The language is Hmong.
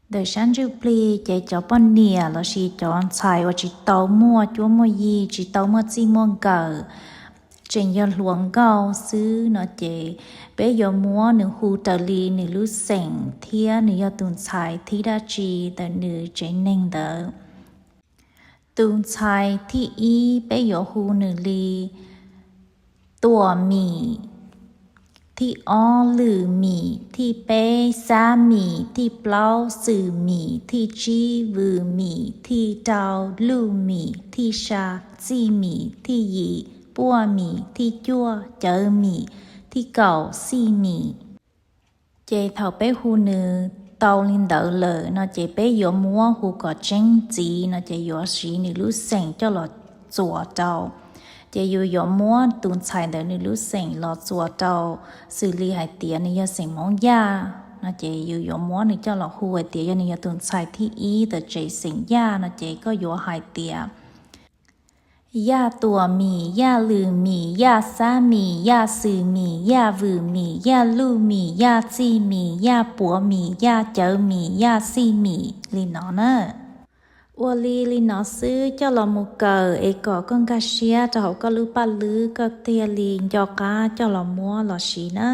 Ntawm sab ntsuj plig ces cov poj niam lossis cov ntxhais uas tsis tau muaj cuab muaj yig, tsis tau muaj txij muaj nkawm, tseem yog hluas nkauj xwb no ces peb yuav muab nws hu raws li nws lub xeem thiab nws yog tus ntxhais thib dab tsi ntawm nws tsev neeg ntawd. Tus ntxhais thib ib peb yuav hu nws li Tuam Mim, thib ob Lwm Mim, thib peb Xab Mim, thib plaub Xwm Mim, thib tsib Vwm Mim, thib rau Luj Mim, thib xya Txij Mim, thib yim Puaj Mim, thib cuaj Cawv Mim, thib kaum Xij Mim. Ces thaum peb hu nws tau li ntawd lawm no ces peb yuav muab hu kom tseeb ntxiv no ces yuav siv nws lub xeem coj los txuas rau. Ces yus yuav muab tus ntxhais ntawd nws lub xeem los txuas rau, xws li hais tias nws yog xeem Hmoob Yaj no ces yus yuav muab nws coj los hu hais tias yog nws yog tus ntxhais thib ib ntawm tsev xeem Yaj no ces koj yuav hais tias Yaj Tuam Mim, Yaj Lwm Mim, Yaj Xab Mim, Yaj Xwm Mim, Yaj Vwm Mim, Yaj Luj Mim, Yaj Txij Mim, Yaj Puav Mim, Yaj Cawv Mim, Yaj Xij Mim li no na. Ua li li no xwb coj los mus kawm es kom koj nkag siab rau hauv koj lub paj lwb koj thiaj li nco qab coj los muab los siv na.